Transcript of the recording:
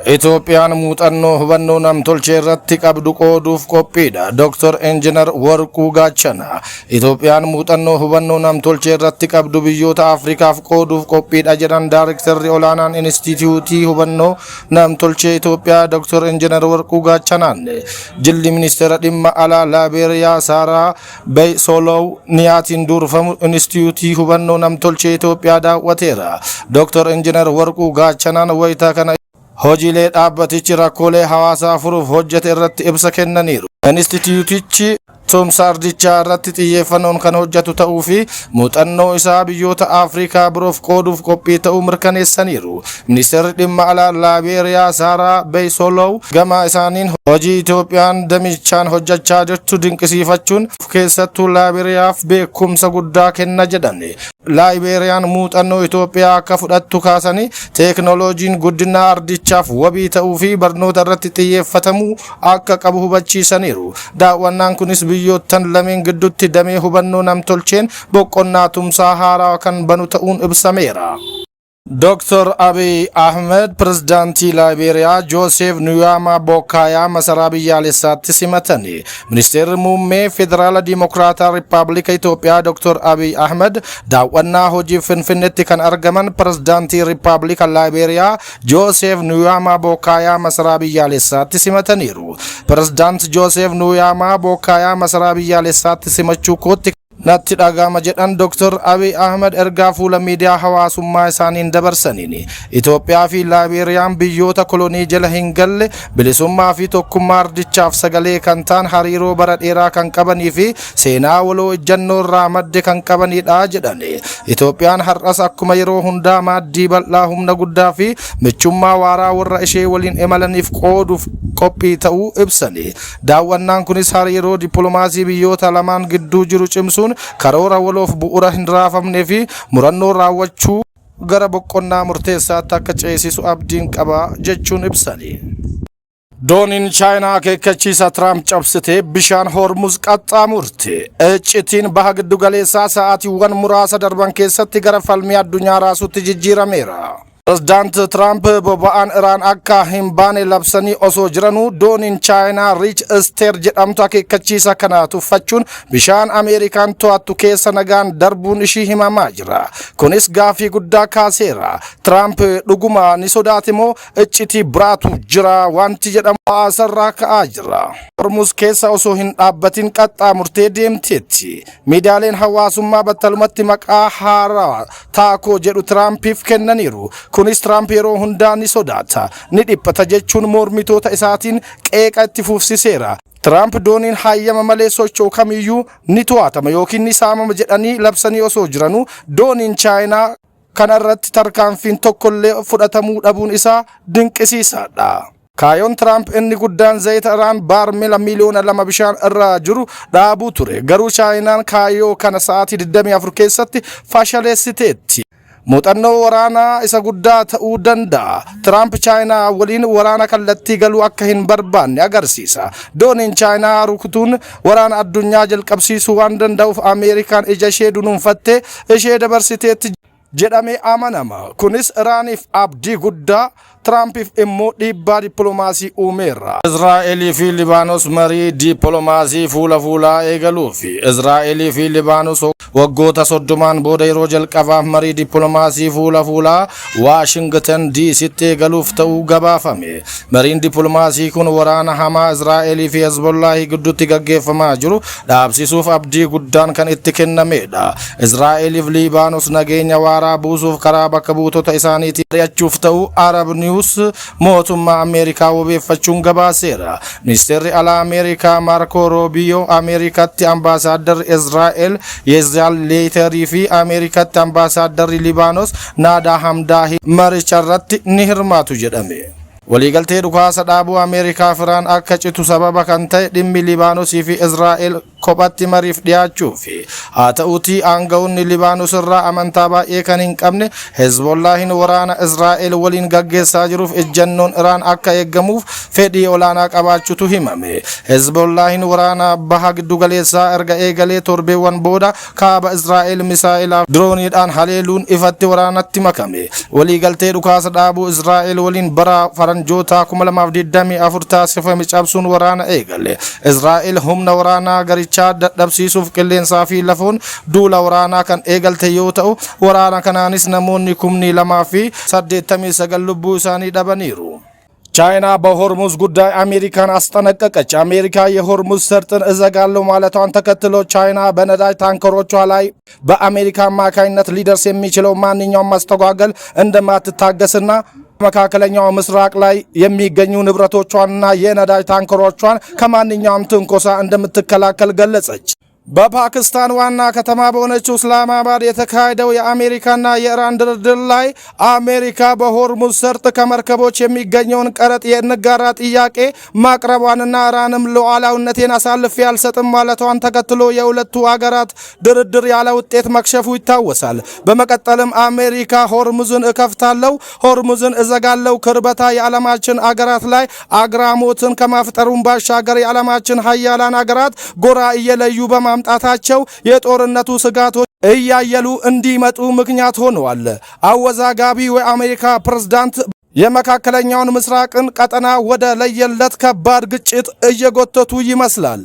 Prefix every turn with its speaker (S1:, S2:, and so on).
S1: Itoophiyaan muuxannoo hubannoo namtolchee irratti qabdu qooduuf qophiidha. Dr. Injinar Warquu Gaachana. Itoophiyaan muuxannoo hubannoo namtolchee irratti qabdu biyyoota Afrikaaf qooduuf qophiidha jedhan Daarektarri olaanaan Inistiitiyuutii Hubannoo Namtolchee Itoophiyaa Dr. Injinar Warquu Gaachanaan. Jilli Ministeera Dhimma Alaa Laabeeriyaa Saaraa Bay Solow Niyaatiin durfamu Inistiitiyuutii Hubannoo Namtolchee Itoophiyaa daawwateera. Dr. Injinar Warquu Gaachanaan wayita kana hojiilee dhaabbatichi rakkoolee hawaasaa furuuf hojjete irratti ibsa kennaniiru. Inistiitiyuutichi tumsa ardichaa irratti xiyyeeffannoon kan hojjetu ta'uu fi muuxannoo isaa biyyoota Afrikaa biroof qooduuf qophii ta'uu mirkaneessaniiru. Ministeerri dhimma alaa Laabeeriyaa Saaraa Beysolow gama isaaniin hojii Itoophiyaan damichaan hojjechaa jirtu dinqisiifachuun keessattuu Laabeeriyaaf beekumsa guddaa kenna jedhan. Laayibeeriyaan muuxannoo Itoophiyaa akka fudhattu kaasanii teeknooloojiin guddina ardichaaf wabii ta'uu fi barnoota irratti xiyyeeffatamuu akka qabu hubachiisaniiru. Daawwannaan kunis biyyoottan lameen gidduutti damee hubannoo namtolcheen boqonnaa tumsaa haaraa kan banu ta'uun ibsameera. Dr. Abiy Ahmed pirezidaantii Laayibeeriyaa Jooseef Nuyaamaa Bokkaayaa masaraa biyyaalessaatti simatani. Ministeerri muummee Federaala Dimokiraataa Rippaabilika Itoophiyaa Dr. Abiy Ahmed daawwannaa hojii Finfinneetti kan argaman pirezidaantii Rippaabilika Laayibeeriyaa Jooseef Nuyaamaa Bokkaayaa masaraa biyyaalessaatti simataniiru. Pirezidaant Jooseef Nuyaamaa Bokkaayaa masaraa biyyaalessaatti simachuu kootti natti dhaga'ama jedhan Dr. Abiy Ahmed ergaa fuula miidiyaa hawaasummaa isaaniin dabarsaniin. Itoophiyaa fi Laayibeeriyaan biyyoota kolonii jala hin galle, bilisummaa fi tokkummaa ardichaaf sagalee kan ta'an, hariiroo bara dheeraa kan qabanii fi seenaa waloo ejjannoo irraa madde kan qabanidha jedhan. Itoophiyaan har'as akkuma yeroo hundaa maaddii bal'aa, humna guddaa fi michummaa waaraa warra ishee waliin imalaniif qooduuf qophii ta'uu ibsani. Daawwannaan kunis hariiroo dippiloomaasii biyyoota lamaan gidduu jiru cimsuun karoora waloof bu'uura hin raafamnee fi murannoo raawwachuu gara boqonnaa murteessaatti akka ceesisu abdiin qaba jechuun ibsani. Dooniin Chaayinaa akeekkachiisa Tiraamp cabsitee bishaan Hormuz qaxxaamurte. Iccitiin baha giddugaleessaa sa'aatiiwwan muraasa darban keessatti gara falmii addunyaa raasutti jijjiirameera. Pirezidaant Tiraamp boba'aan Iraan akka hin baane labsanii osoo jiranuu, dooniin Chaayinaa Rich Star jedhamtu akeekkachiisa kana tuffachuun bishaan Ameerikaan to'attu keessa nagaan darbuun ishii himamaa jira. Kunis gaafii guddaa kaaseera. Tiraamp dhuguma ni sodaate moo iccitii biraatu jira wanti jedhamu hawaasarraa ka'aa jira? Hormuz keessa osoo hin dhaabbatin qaxxaamurtee deemteetti. Miidiyaaleen hawaasummaa battalumatti maqaa haaraa taakoo jedhu Tiraampiif kennaniiru. Kunis Tiraamp yeroo hundaa ni sodaata, ni dhiphata jechuun mormitoota isaatiin qeeqa itti fufsiseera. Tiraamp dooniin hayyama malee socho'u kamiyyuu ni to'atama yookiin ni saamama jedhanii labsanii osoo jiranuu, dooniin Chaayinaa kana irratti tarkaanfiin tokkollee fudhatamuu dhabuun isaa dinqisiisaadha. Kaayoon Tiraamp inni guddaan zayita Iraan baarmela 2 miiliyoona bishaan irra jiru dhaabuu ture. Garuu Chaayinaan kaayoo kana sa'aatii 24 keessatti fashaleessiteetti. Muuxannoo waraanaa isa guddaa ta'uu danda'a. Tiraamp Chaayinaa waliin waraana kallattii galuu akka hin barbaanne agarsiisa. Dooniin Chaayinaa rukutuun waraana addunyaa jalqabsiisuu waan danda'uuf, Ameerikaan ija ishee dunuunfattee ishee dabarsiteetti jedhamee amanama. Kunis Iraaniif abdii guddaa, Tiraampiif immoo dhiibbaa dippiloomaasii uumeera. Israa'elii fi Libaanos marii dippiloomaasii fuula fuulaa eegaluufi. Israa'elii fi Libaanos waggoota 30n booda yeroo jalqabaaf marii dippiloomaasii fuula fuulaa Waashingtan DCtti eegaluuf ta'uu gabaafame. Mariin dippiloomaasii kun waraana hamaa Israa'elii fi Hezbollaahii gidduutti gaggeeffamaa jiru dhaabsisuuf abdii guddaan kan itti kennamedha. Israa'eliif Libaanos nageenya waaraa buusuuf karaa bakka buutota isaaniitiin mari'achuuf ta'uu Arab News mootummaa Ameerikaa wabeeffachuun gabaaseera. Ministeerri alaa Ameerikaa Maarkoo Roobiyoo, Ameerikaatti ambaasaaddarri Israa'el Yezaal Leeterii fi Ameerikaatti ambaasaaddarri Libaanos Naadaa Hamdaahi maricha irratti ni hirmaatu jedhame. Waliigaltee dhukaasa dhaabuu Ameerikaa fi Iraan akka citu sababa kan ta'e dhimmi Libaanosii fi Israa'el Kophatti mariif dhiyaachuufi. Haa ta'uutii aanga'oonni Libaanos irraa amantaa baay'ee kan hin qabne Hezbollaahin waraana Israa'el waliin gaggeessaa jiruuf ejjannoon Iraan akka eeggamuuf fedhii olaanaa qabaachuutu himame. Hezbollaahin waraana Baha Giddugaleessaa erga eegalee torbeewwan booda kaaba Israa'el misaa'ilaa dirooniidhaan haleeluun ifatti waraanatti makame. Waliigaltee dhukaasa dhaabuu Israa'el waliin bara faranjootaa 2024 taasifame cabsuun waraana eegale. Israa'el humna waraanaa garichaa dadhabsiisuuf qilleensaa fi lafoon duula waraanaa kan eegalte yoo ta'u, waraana kanaanis namoonni 2089 lubbuu isaanii dhabaniiru. ቻይና በሆርሙዝ ጉዳይ አሜሪካን አስጠነቀቀች። አሜሪካ የሆርሙዝ ሰርጥን እዘጋለሁ ማለቷን ተከትሎ ቻይና በነዳጅ ታንከሮቿ ላይ በአሜሪካ አማካኝነት ሊደርስ የሚችለው ማንኛውም ማስተጓገል እንደማትታገስና መካከለኛው ምስራቅ ላይ የሚገኙ ንብረቶቿንና የነዳጅ ታንከሮቿን ከማንኛውም ትንኮሳ እንደምትከላከል ገለጸች። በፓኪስታን ዋና ከተማ በሆነችው እስላማባድ የተካሄደው የአሜሪካና የኢራን ድርድር ላይ አሜሪካ በሆርሙዝ ሰርጥ ከመርከቦች የሚገኘውን ቀረጥ የእንጋራ ጥያቄ ማቅረቧንና ኢራንም ሉዓላዊነቴን አሳልፌ አልሰጥም ማለቷን ተከትሎ የሁለቱ አገራት ድርድር ያለ ውጤት መክሸፉ ይታወሳል። በመቀጠልም አሜሪካ ሆርሙዝን እከፍታለሁ፣ ሆርሙዝን እዘጋለሁ ክርበታ የዓለማችን አገራት ላይ አግራሞትን ከመፍጠሩም ባሻገር የዓለማችን ሀያላን አገራት ጎራ እየለዩ በማምጣታቸው የጦርነቱ ስጋቶች እያየሉ እንዲመጡ ምክንያት ሆነዋል። አወዛጋቢው የአሜሪካ ፕሬዝዳንት የመካከለኛውን ምስራቅን ቀጠና ወደ ለየለት ከባድ ግጭት እየጎተቱ ይመስላል።